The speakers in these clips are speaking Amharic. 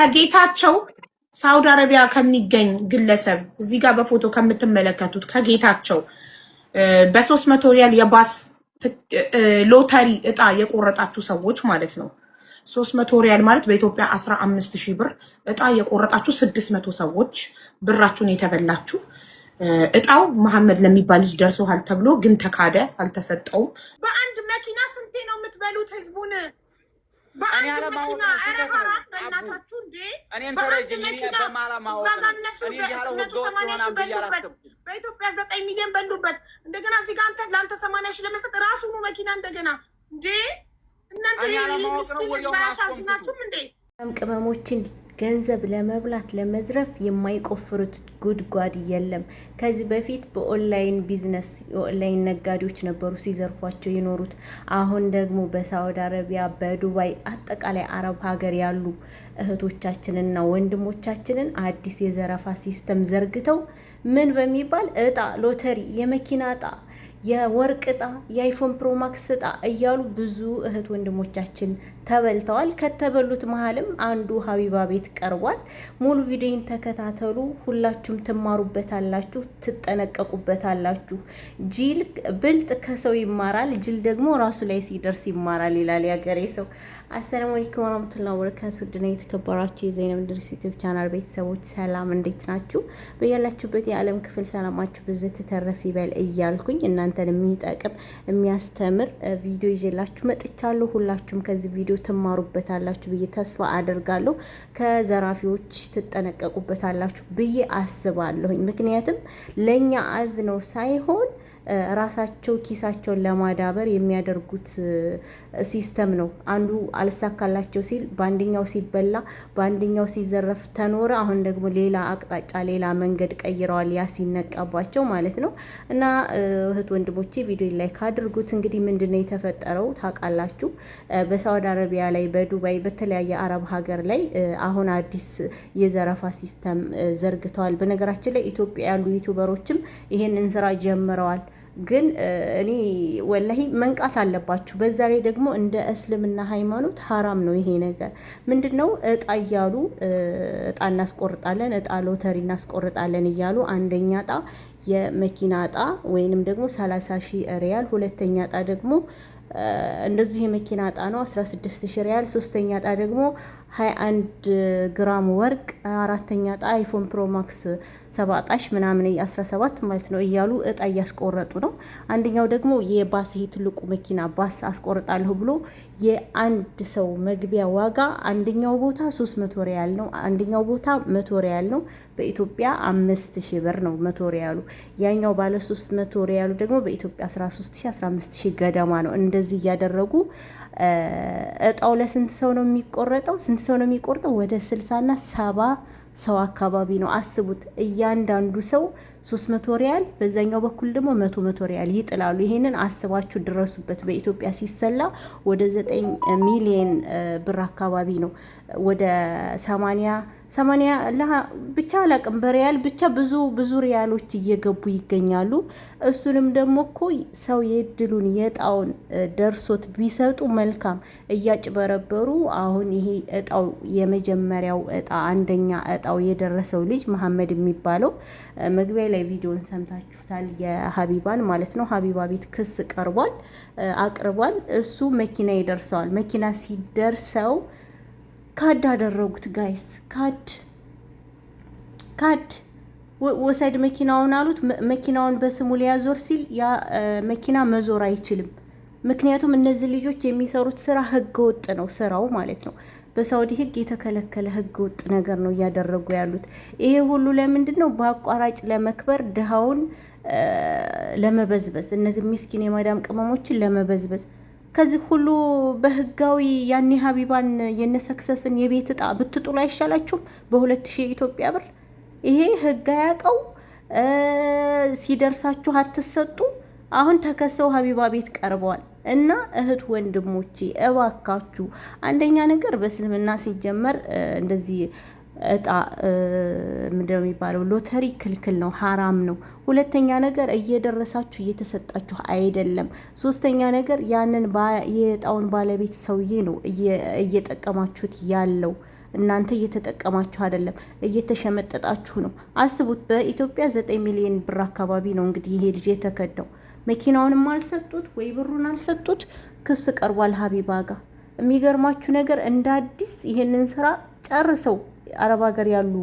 ከጌታቸው ሳውዲ አረቢያ ከሚገኝ ግለሰብ፣ እዚህ ጋር በፎቶ ከምትመለከቱት ከጌታቸው በ300 ሪያል የባስ ሎተሪ እጣ የቆረጣችሁ ሰዎች ማለት ነው። 300 ሪያል ማለት በኢትዮጵያ 15,000 ብር እጣ የቆረጣችሁ 600 ሰዎች ብራችሁን የተበላችሁ፣ እጣው መሐመድ ለሚባል ልጅ ደርሶሃል ተብሎ ግን ተካደ፣ አልተሰጠውም። በአንድ መኪና ስንቴ ነው የምትበሉት ህዝቡን? በአንድ መኪና፣ ኧረ ሀራም በእናታችሁ እንዴ! በአንድ መኪና ዋጋ እነሱ 880,000 በሉበት፣ በኢትዮጵያ 9 ሚሊዮን በሉበት። እንደገና እዚህ ጋር አንተ ለአንተ 80,000 ለመስጠት ራሱኑ መኪና እንደገና፣ እንዴ እናንተ፣ ምስኪን ህዝብ አያሳዝናችሁም እንዴ? ቅመሞችን ገንዘብ ለመብላት ለመዝረፍ የማይቆፍሩት ጉድጓድ የለም። ከዚህ በፊት በ online business የ online ነጋዴዎች ነበሩ ሲዘርፏቸው የኖሩት። አሁን ደግሞ በሳዑዲ አረቢያ፣ በዱባይ፣ አጠቃላይ አረብ ሀገር ያሉ እህቶቻችንና ወንድሞቻችንን አዲስ የዘረፋ system ዘርግተው ምን በሚባል እጣ፣ ሎተሪ፣ የመኪና እጣ፣ የወርቅ እጣ፣ የ iPhone Pro Max እጣ እያሉ ብዙ እህት ወንድሞቻችን ተበልተዋል። ከተበሉት መሀልም አንዱ ሀቢባ ቤት ቀርቧል። ሙሉ ቪዲዮን ተከታተሉ። ሁላችሁም ትማሩበታላችሁ፣ ትጠነቀቁበታላችሁ። ጅል ብልጥ ከሰው ይማራል፣ ጅል ደግሞ ራሱ ላይ ሲደርስ ይማራል ይላል ያገሬ ሰው። አሰላሙ አለይኩም ወራህመቱላሂ ወበረካቱ። ውድና የተከበራችሁ የዘይነብ እንድሪስ YouTube channel ቤተሰቦች ሰላም፣ እንዴት ናችሁ? በያላችሁበት የዓለም ክፍል ሰላማችሁ ብዝት ተረፍ ይበል እያልኩኝ እናንተን የሚጠቅም የሚያስተምር ቪዲዮ ይዤላችሁ መጥቻለሁ። ሁላችሁም ከዚህ ቪዲዮ ትማሩበታላችሁ ብዬ ተስፋ አደርጋለሁ። ከዘራፊዎች ትጠነቀቁበታላችሁ ብዬ አስባለሁኝ። ምክንያቱም ለእኛ አዝነው ሳይሆን ራሳቸው ኪሳቸውን ለማዳበር የሚያደርጉት system ነው። አንዱ አልሳካላቸው ሲል በአንደኛው ሲበላ በአንደኛው ሲዘረፍ ተኖረ። አሁን ደግሞ ሌላ አቅጣጫ ሌላ መንገድ ቀይረዋል። ያ ሲነቃባቸው ማለት ነው። እና እህት ወንድሞቼ ቪዲዮ like አድርጉት። እንግዲህ ምንድን ነው የተፈጠረው ታውቃላችሁ። በሳውዲ አረቢያ ላይ፣ በዱባይ፣ በተለያየ አረብ ሀገር ላይ አሁን አዲስ የዘረፋ system ዘርግተዋል። በነገራችን ላይ ኢትዮጵያ ያሉ YouTuber ኦችም ይሄንን ስራ ጀምረዋል። ግን እኔ ወላሂ መንቃት አለባችሁ። በዛ ላይ ደግሞ እንደ እስልምና ሃይማኖት ሀራም ነው ይሄ ነገር። ምንድን ነው? እጣ እያሉ እጣ እናስቆርጣለን፣ እጣ ሎተሪ እናስቆርጣለን እያሉ አንደኛ እጣ የመኪና እጣ ወይንም ደግሞ 30,000 ሪያል፣ ሁለተኛ እጣ ደግሞ እንደዚሁ የመኪና እጣ ነው 16 ሺህ ሪያል፣ ሶስተኛ እጣ ደግሞ 21 ግራም ወርቅ፣ አራተኛ እጣ iPhone Pro Max 17 ምናምን 17 ማለት ነው እያሉ እጣ እያስቆረጡ ነው። አንደኛው ደግሞ የባስ፣ ይሄ ትልቁ መኪና ባስ አስቆርጣለሁ ብሎ የአንድ ሰው መግቢያ ዋጋ አንደኛው ቦታ 300 ሪያል ነው፣ አንደኛው ቦታ 100 ሪያል ነው። በኢትዮጵያ 5,000 ብር ነው 100 ሪያሉ። ያኛው ባለ 300 ሪያሉ ደግሞ በኢትዮጵያ 13,000 15,000 ገደማ ነው። እንደዚህ እያደረጉ እጣው ለስንት ሰው ነው የሚቆረጠው? ስንት ሰው ነው የሚቆርጠው? ወደ 60ና 70 ሰው አካባቢ ነው። አስቡት። እያንዳንዱ ሰው 300 ሪያል፣ በዛኛው በኩል ደግሞ 100 100 ሪያል ይጥላሉ። ይሄንን አስባችሁ ድረሱበት። በኢትዮጵያ ሲሰላ ወደ 9 ሚሊየን ብር አካባቢ ነው። ወደ 80 80 ብቻ አላቅም፣ በሪያል ብቻ ብዙ ብዙ ሪያሎች እየገቡ ይገኛሉ። እሱንም ደግሞ እኮ ሰው የእድሉን የእጣውን ደርሶት ቢሰጡ መልካም። እያጭበረበሩ አሁን ይሄ እጣው የመጀመሪያው እጣ አንደኛ እጣው የደረሰው ልጅ መሐመድ የሚባለው፣ መግቢያ ላይ ቪዲዮን ሰምታችሁታል፣ የሀቢባን ማለት ነው። ሀቢባ ቤት ክስ ቀርቧል፣ አቅርቧል። እሱ መኪና ይደርሰዋል። መኪና ሲደርሰው ካድ አደረጉት። Guys፣ ካድ ካድ ወሰድ መኪናውን አሉት። መኪናውን በስሙ ሊያዞር ሲል ያ መኪና መዞር አይችልም። ምክንያቱም እነዚህ ልጆች የሚሰሩት ስራ ህገ ወጥ ነው ስራው ማለት ነው። በሳውዲ ህግ የተከለከለ ህገ ወጥ ነገር ነው እያደረጉ ያሉት። ይሄ ሁሉ ለምንድን ነው? በአቋራጭ ለመክበር፣ ድሃውን ለመበዝበዝ፣ እነዚህ ሚስኪን የማዳም ቅመሞችን ለመበዝበዝ። ከዚህ ሁሉ በህጋዊ ያኔ ሀቢባን የነሰክሰስን የቤት እጣ ብትጥሉ አይሻላችሁም? በ2,000 የኢትዮጵያ ብር ይሄ ህግ አያውቀው ሲደርሳችሁ አትሰጡ። አሁን ተከሰው ሀቢባ ቤት ቀርበዋል። እና እህት ወንድሞቼ እባካችሁ፣ አንደኛ ነገር በእስልምና ሲጀመር እንደዚህ እጣ ምንድነው የሚባለው ሎተሪ ክልክል ነው፣ ሀራም ነው። ሁለተኛ ነገር እየደረሳችሁ እየተሰጣችሁ አይደለም። ሶስተኛ ነገር ያንን የእጣውን ባለቤት ሰውዬ ነው እየጠቀማችሁት ያለው። እናንተ እየተጠቀማችሁ አይደለም፣ እየተሸመጠጣችሁ ነው። አስቡት፣ በኢትዮጵያ 9 ሚሊዮን ብር አካባቢ ነው እንግዲህ ይሄ ልጅ የተከዳው። መኪናውንም አልሰጡት ወይ ብሩን አልሰጡት። ክስ ቀርቧል ሀቢባ ጋር። የሚገርማችሁ ነገር እንደ አዲስ ይሄንን ስራ ጨርሰው አረብ ሀገር ያሉ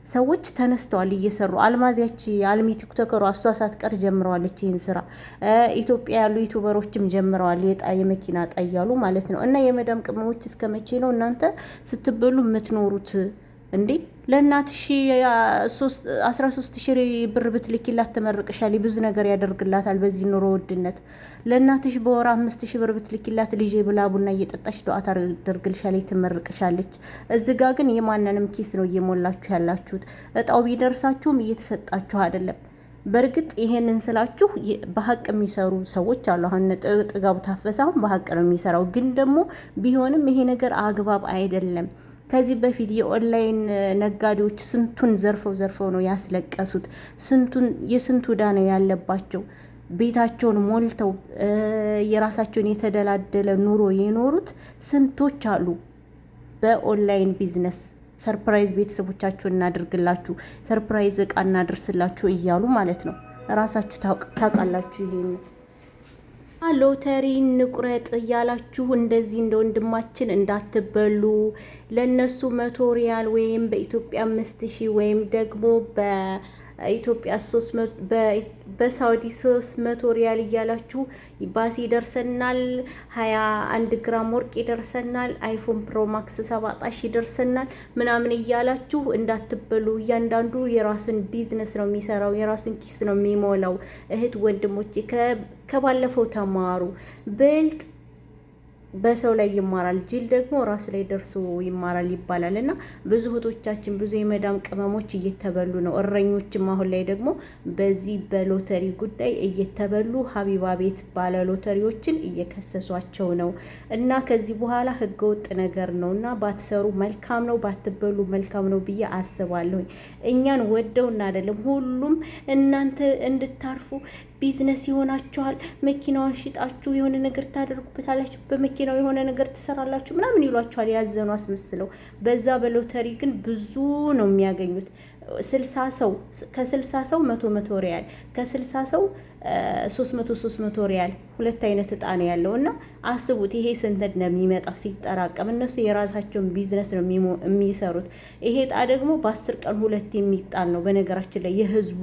ሰዎች ተነስተዋል እየሰሩ። አልማዝ፣ ያቺ አልሚ ቲክቶከሯ እሷ ሳትቀር ጀምረዋለች ይህን ስራ። ኢትዮጵያ ያሉ ዩቱበሮችም ጀምረዋል፣ የጣ የመኪና ጣ እያሉ ማለት ነው። እና የመዳም ቅመሞች እስከ መቼ ነው እናንተ ስትበሉ የምትኖሩት እንዴ? ለእናትሽ 13,000 ብር ብትልኪላት ትመርቅሻለች፣ ብዙ ነገር ያደርግላታል። በዚህ ኑሮ ውድነት ለእናትሽ በወር 5,000 ብር ብትልኪላት ልጄ ብላ ቡና እየጠጣች ዱዓ ታደርግልሻለች፣ ትመርቅሻለች። እዚ ጋ ግን የማንንም ኪስ ነው እየሞላችሁ ያላችሁት። እጣው ቢደርሳችሁም እየተሰጣችሁ አይደለም። በእርግጥ ይሄንን ስላችሁ በሀቅ የሚሰሩ ሰዎች አሉ። አሁን ጥጋቡ ታፈሰ አሁን በሀቅ ነው የሚሰራው። ግን ደግሞ ቢሆንም ይሄ ነገር አግባብ አይደለም። ከዚህ በፊት የኦንላይን ነጋዴዎች ስንቱን ዘርፈው ዘርፈው ነው ያስለቀሱት። ስንቱን የስንቱ ዕዳ ነው ያለባቸው። ቤታቸውን ሞልተው የራሳቸውን የተደላደለ ኑሮ የኖሩት ስንቶች አሉ። በ online business surprise ቤተሰቦቻችሁን እናድርግላችሁ፣ surprise እቃ እናድርስላችሁ እያሉ ማለት ነው። ራሳችሁ ታውቃላችሁ ይሄን። ሎተሪ እንቁረጥ እያላችሁ እንደዚህ እንደ ወንድማችን እንዳትበሉ። ለእነሱ 100 ሪያል ወይም በኢትዮጵያ 5,000 ወይም ደግሞ በኢትዮጵያ በሳውዲ 300 ሪያል እያላችሁ ባስ ይደርሰናል፣ 21 ግራም ወርቅ ይደርሰናል፣ iPhone Pro Max 17 ይደርሰናል ምናምን እያላችሁ እንዳትበሉ። እያንዳንዱ የራሱን ቢዝነስ ነው የሚሰራው፣ የራሱን ኪስ ነው የሚሞላው። እህት ወንድሞቼ ከባለፈው ተማሩ። ብልጥ በሰው ላይ ይማራል፣ ጅል ደግሞ ራሱ ላይ ደርሶ ይማራል ይባላል። እና ብዙ እህቶቻችን፣ ብዙ የመዳም ቅመሞች እየተበሉ ነው። እረኞችም አሁን ላይ ደግሞ በዚህ በሎተሪ ጉዳይ እየተበሉ ሀቢባ ቤት ባለ ሎተሪዎችን እየከሰሷቸው ነው። እና ከዚህ በኋላ ህገወጥ ነገር ነው እና ባትሰሩ መልካም ነው፣ ባትበሉ መልካም ነው ብዬ አስባለሁኝ። እኛን ወደውና አይደለም፣ ሁሉም እናንተ እንድታርፉ ቢዝነስ ይሆናችኋል። መኪናዋን ሽጣችሁ የሆነ ነገር ታደርጉበታላችሁ፣ በመኪናው የሆነ ነገር ትሰራላችሁ ምናምን ይሏችኋል፣ ያዘኑ አስመስለው። በዛ በሎተሪ ግን ብዙ ነው የሚያገኙት። 60 ሰው፣ ከ60 ሰው 100 100 ሪያል፣ ከ60 ሰው 300 300 ሪያል፣ ሁለት አይነት እጣ ነው ያለው። እና አስቡት ይሄ ስንት እንደሚመጣ ሲጠራቀም። እነሱ የራሳቸውን ቢዝነስ ነው የሚሰሩት። ይሄ እጣ ደግሞ በ10 ቀን ሁለት የሚጣል ነው። በነገራችን ላይ የህዝቡ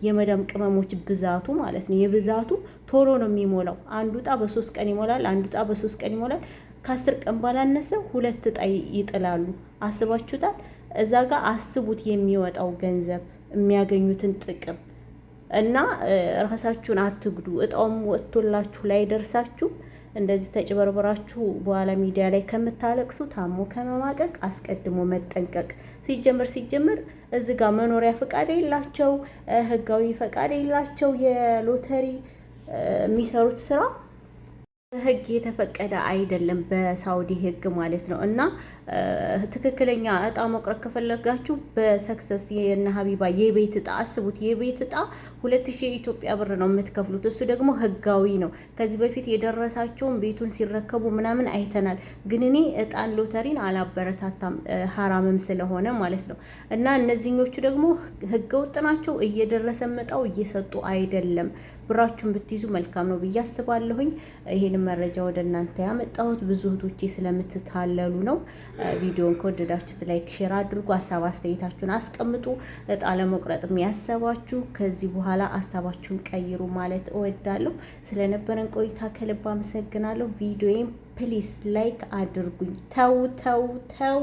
የመዳም ቅመሞች ብዛቱ ማለት ነው፣ የብዛቱ ቶሎ ነው የሚሞላው። አንዱ እጣ በ3 ቀን ይሞላል። አንዱ እጣ በ3 ቀን ይሞላል። ከ10 ቀን ባላነሰ ሁለት እጣ ይጥላሉ። አስባችሁታል? እዛ ጋር አስቡት የሚወጣው ገንዘብ፣ የሚያገኙትን ጥቅም። እና ራሳችሁን አትጉዱ። እጣውም ወጥቶላችሁ ላይ ደርሳችሁ እንደዚህ ተጭበርብራችሁ በኋላ ሚዲያ ላይ ከምታለቅሱ፣ ታሞ ከመማቀቅ አስቀድሞ መጠንቀቅ። ሲጀመር ሲጀመር እዚ ጋር መኖሪያ ፈቃድ የላቸው፣ ህጋዊ ፈቃድ የላቸው። የሎተሪ የሚሰሩት ስራ በህግ የተፈቀደ አይደለም፣ በሳውዲ ህግ ማለት ነው። እና ትክክለኛ እጣ መቁረጥ ከፈለጋችሁ በሰክሰስ የነ ሀቢባ የቤት እጣ አስቡት። የቤት እጣ 2,000 የኢትዮጵያ ብር ነው የምትከፍሉት። እሱ ደግሞ ህጋዊ ነው። ከዚህ በፊት የደረሳቸውን ቤቱን ሲረከቡ ምናምን አይተናል። ግን እኔ እጣን ሎተሪን አላበረታታም፣ ሀራምም ስለሆነ ማለት ነው። እና እነዚህኞቹ ደግሞ ህገወጥ ናቸው። እየደረሰ እጣው እየሰጡ አይደለም። ብራችሁን ብትይዙ መልካም ነው ብዬ አስባለሁኝ። ይሄንን መረጃ ወደ እናንተ ያመጣሁት ብዙ እህቶቼ ስለምትታለሉ ነው። ቪዲዮን ከወደዳችሁት like፣ share አድርጉ። ሀሳብ አስተያየታችሁን አስቀምጡ። እጣ ለመቁረጥ ያሰባችሁ ከዚህ በኋላ ሀሳባችሁን ቀይሩ ማለት እወዳለሁ። ስለነበረን ቆይታ ከልብ አመሰግናለሁ። ቪዲዮዬን please like አድርጉኝ። ተው ተው ተው።